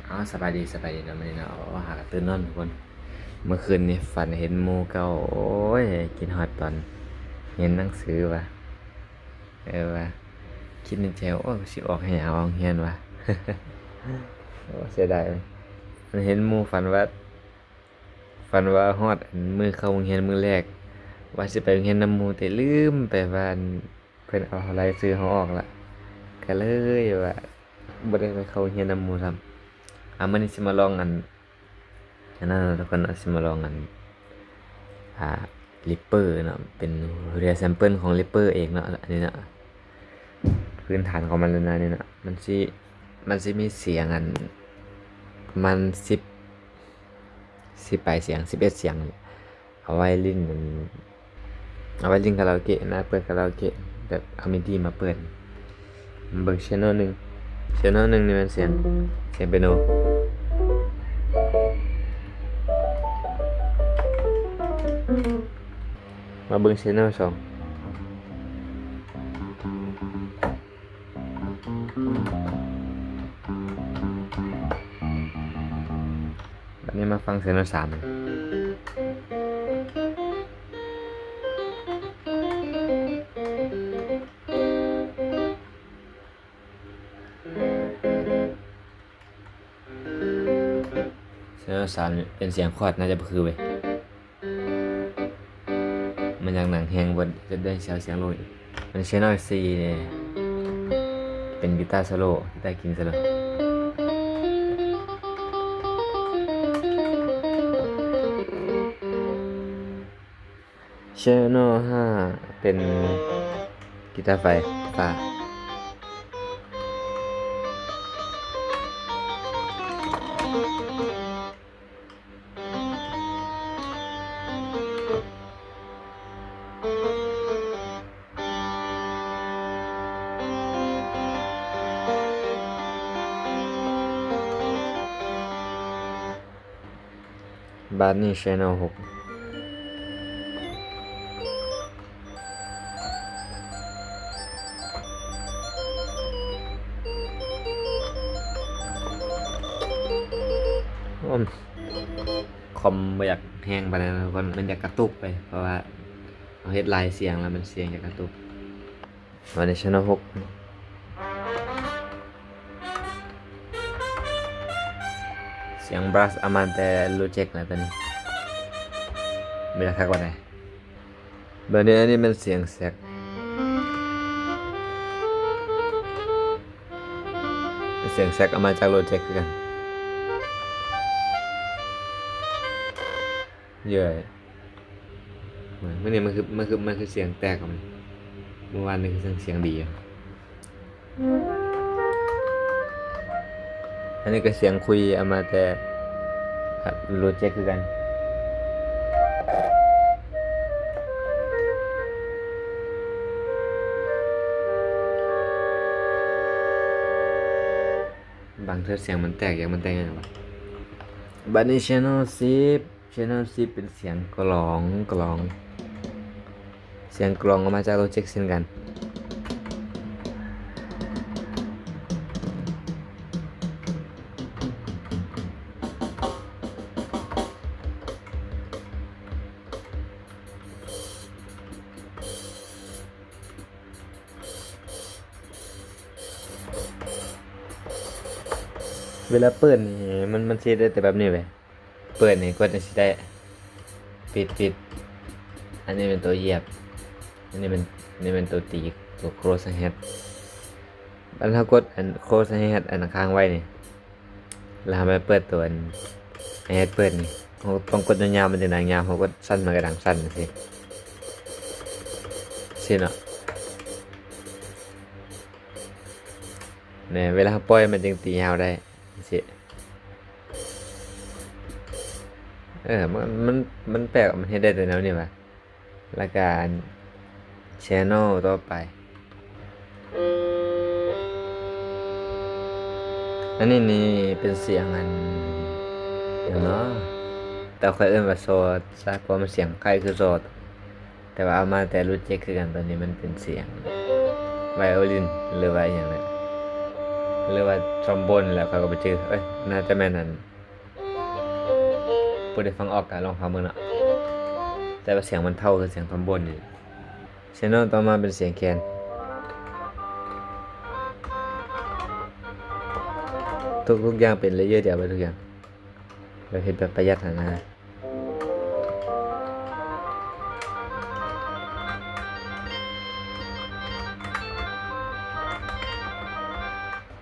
ເອົາ ສະບາຍດີ ສະບາຍດີເນາະ ມື້ນີ້ເນາະ. ໂອ້ ຫາກະຕື່ນນອນທຸກຄົນ. ເມື່ອຄືນນີ້ຝັນເຫັນໝູ່ເກົ່າ. ໂອ້ຍ ຄິດຮອດຕອນຮຽນໜັງສືວ່າ. ເອີ ວ່າ ຄິດໃນໃຈວ່າ ໂອ້ຍ ຊິອອກແຮ່ອອກໂຮງຮຽນວ່າ. ໂອ້ ເສຍດາຍ. ຝັນເຫັນໝູ່ ຝັນວ່າ ຝັນວ່າຮອດມື້ເຂົ້າໂຮງຮຽນມື້ແລກ ວ່າຊິໄປໂຮງຮຽນນຳໝູ່ ແຕ່ລືມໄປວ່າ ເພິ່ນເອົາລາຍຊື່ເຮົາອອກລະ ກະເລີຍວ່າບໍ່ໄດ້ໄປເຂົ້າຮຽນນຳໝູ່ຊ້ຳ. ອາ ມື້ນີ້ຊິມາລອງອັນ ອັນນັ້ນເນາະທຸກຄົນເນາະ, ຊິມາລອງອັນ ອ່າ Reaper ເນາະ, ເປັນ Real Sample ຂອງ Reaper ເອງເນາະ ອັນນີ້ເນາະ. ພື້ນຖານຂອງມັນແລ້ວນະ ນີ້ເນາະ, ມັນຊິ ມັນຊິມີສຽງອັນ ປະມານສິບ ສິບປາຍສຽງ ສິບເອັດສຽງ ເອົາໄວ້ຫຼິ້ນ ເອົາໄວ້ຫຼິ້ນຄາຣາໂອເກະນະ, ເປີດຄາຣາໂອເກະ ແບບເອົາມິດີມາເປີດ. ເບິ່ງ channel ໜຶ່ງ channel ໜຶ່ງນີ້ແມ່ນສຽງ ສຽງເປຍໂນ. ມາເບິ່ງ channel ສອງ. ບັດນີ້ມາຟັງ channel ສາມ. channel ສາມນີ້ເປັນສຽງຄອດ ໜ້າຈະບໍ່ຄືເວີຍ. ມັນຢາກໜັງແຮງ ບໍ່ໄດ້ເສຍສຽງລົງອີກ. ມັນ channel ສີ່ນີ້ ເປັນກີຕາໂຊໂລ ກີຕາກິນໂຊໂລ. channel ຫ້າ ເປັນ ກີຕາໄຟຟ້າ. ບາດນີ້ channel ຫົກ ຄອມບໍ່ຢາກແຮງປານໃດນະທຸກຄົນ, ມັນຢາກກະຕຸກໄປ ເພາະວ່າເຮົາເຮັດຫຼາຍສຽງແລ້ວ ມັນສຽງຢາກກະຕຸກ. ມາໃນ channel ຫົກ ສຽງບຣັສອອກມາແຕ່ Logic ນະ ຕອນນີ້ບໍ່ຢາກຄັກປານໃດ. ບາດນີ້ ອັນນີ້ແມ່ນສຽງແຊັກ ສຽງແຊັກອອກມາຈາກ Logic ຄືກັນ. ເຢີ້ຍ ມື້ນີ້ມັນຄື ມັນຄື ມັນຄືສຽງແຕກອອກມາ. ມື້ວານນີ້ຄືສຽງດີຢູ່. ອັນນີ້ກໍສຽງຄຸຍເອົາມາແຕ່ Logic ຄືກັນ. ບາງເທື່ອສຽງມັນແຕກ ຢາກມັນແຕກຫຍັງວະ. ບາດນີ້ channel ສິບ channel ສິບ ເປັນສຽງກລອງ ກລອງ ສຽງກລອງອອກມາຈາກ Logic ເຊັ່ນກັນ. ເວລາເປີດນີ້ ມັນ ມັນຊິໄດ້ແຕ່ແບບນີ້ເວີຍ. ເປີດນີ້ ກົດຈັ່ງຊີ້ໄດ້ ປິດ ປິດ. ອັນນີ້ແມ່ນໂຕຢຽບ ອັນນີ້ແມ່ນ ນີ້ແມ່ນໂຕຕີ ໂຕ close hi-hat. ອັນເຮົາກົດອັນ close hi-hat ອັນຄ້າງໄວ້ນີ້ ແລ້ວເຮົາມາເປີດໂຕອັນ hi-hat ເປີດນີ້ ເຮົາຕ້ອງກົດຍາວໆ ມັນຈຶ່ງດັງຍາວ, ເຮົາກົດສັ້ນ ມັນກໍດັງສັ້ນຈັ່ງຊີ້ ຊີ້ເນາະ. ແນ່ ເວລາເຮົາປ່ອຍ ມັນຈຶ່ງຕີຍາວໄດ້ ຈັ່ງຊີ້. ເອີ ມັນ ມັນ ມັນແປກ ມັນເຮັດໄດ້ແຕ່ແນວນີ້ຫວາ. ແລ້ວກະ channel ຕໍ່ໄປ ອັນນີ້ນີ້ເປັນສຽງອັນຫຍັງເນາະ ແຕ່ຂ້ອຍເອີ້ນວ່າຊອດຊະ ເພາະມັນສຽງຄ້າຍຄືຊອດ. ແຕ່ວ່າເອົາມາແຕ່ Logic ຄືກັນ, ໂຕນີ້ມັນເປັນສຽງໄວໂອລິນ ຫຼືວ່າອີ່ຫຍັງແຫຼະ. ຫຼືວ່າ trombone ແຫຼະ ຂ້ອຍກໍບໍ່ຈື່. ເອີຍ ໜ້າຈະແມ່ນອັນ ຜູ້ໃດຟັງອອກກໍລອງຟັງເບິ່ງເນາະ, ແຕ່ວ່າສຽງມັນເທົ່າຄືສຽງ trombone ນີ້. Channel ຕໍ່ມາເປັນສຽງແຄນ. ທຸກໆຢ່າງເປັນ layer ດຽວເບິດທຸກຢ່າງ, ແບບເຮັດແບບປະຢັດຫັ້ນນະ.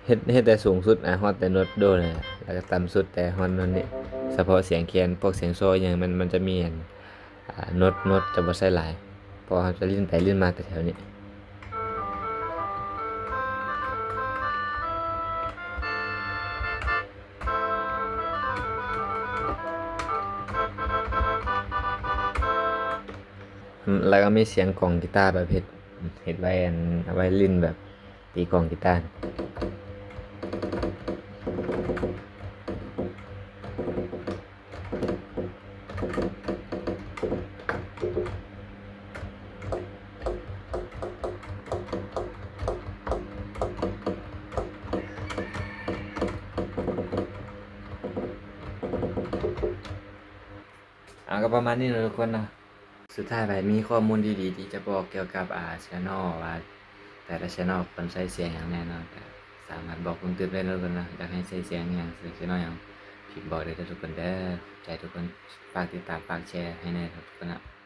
ເຮັດ ເຮັດແຕ່ສູງສຸດ ອາ ຮອດແຕ່ໂນ້ດໂດເລີຍ, ແລ້ວກໍຕ່ຳສຸດແຕ່ຮອດໂນ້ດນີ້. ສະເພາະສຽງແຄນ ພວກສຽງໂຊອີ່ຫຍັງ ມັນ ມັນຈະມີອັນ ອາ ໂນ້ດ ໂນ້ດຈະບໍ່ໃຊ້ຫຼາຍ ເພາະເຮົາຈະຫຼິ້ນໄປຫຼິ້ນມາແຕ່ແຖວນີ້. ແລ້ວກໍມີສຽງກອງກີຕາ ແບບເຮັດ ເຮັດໄວ້ອັນ ເອົາໄວ້ຫຼິ້ນແບບຕີກອງກີຕາ. ເອົາ ກໍປະມານນີ້ເນາະທຸກຄົນເນາະ. ສຸດທ້າຍໄປມີຂໍ້ມູນດີໆທີ່ຈະບອກກ່ຽວກັບ ອາ channel ວ່າແຕ່ລະ channel ຄວນໃຊ້ສຽງຫຍັງແນ່ເນາະ, ກໍສາມາດບອກເພີ່ມຕື່ມໄດ້ເນາະທຸກຄົນເນາະ. ຢາກໃຫ້ໃຊ້ສຽງຫຍັງ ໃຊ້ channel ຫຍັງ ພິມບອກໄດ້ເດີທຸກຄົນເດີ. ຂອບໃຈທຸກຄົນ, ຝາກຕິດຕາມ ຝາກແຊໃຫ້ແນ່ທຸກຄົນເນາະ.